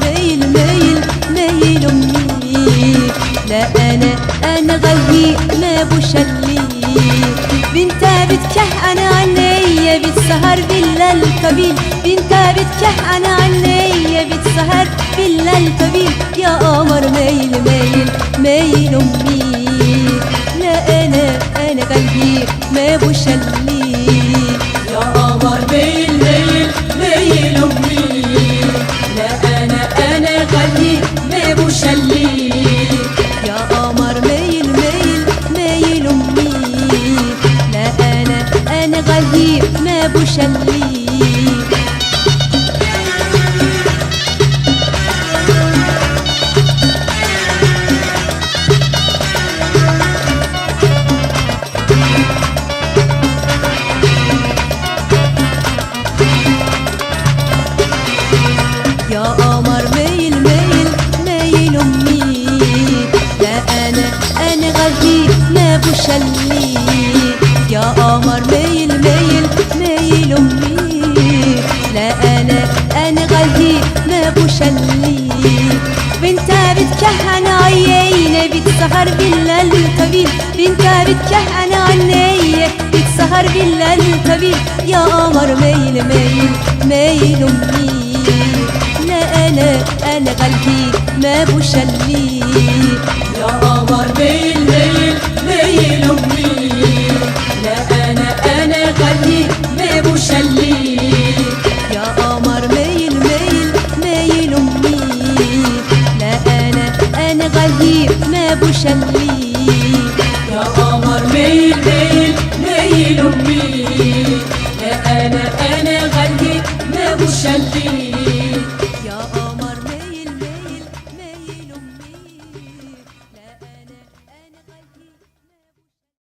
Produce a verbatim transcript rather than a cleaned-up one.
Meyil, meyil, meyil أمي. لا أنا، أنا غلي ما بوشلي. بنت بتكه أنا عني بتسهر بالليل طويل. بنت بتكه أنا عني بتسهر بالليل طويل. يا قمر ميل ميل ميل أمي. لا أنا، أنا غلي ما بوشلي. يا قمر ميل ميل ميل أمي. لا أنا، أنا غلي ما بوشلي. يا قمر ميل ميل ميل أمي. لا أنا، أنا غلي ما بوشلي. يا قمر ميل ميل ميل أمي. لا أنا، أنا غلي ما بوشلي. يا قمر ميل ميل ميل أمي. لا أنا، أنا غلي ما بوشلي. بنت بتكهن عيينة بتسهر بالليل طويل. بنت بتكهن عينية بتسهر بالليل طويل. يا قمر ميل ميل ميل أمي. لا أنا، أنا غلي ما بوشلي. يا قمر ميل ميل ميل أمي. لا أنا، أنا غلي ما بوشلي. يا قمر ميل ميل ميل أمي. لا أنا، أنا غلي ما بوشلي. يا قمر ميل ميل ميل أمي. لا أنا، أنا غلي ما بوشلي.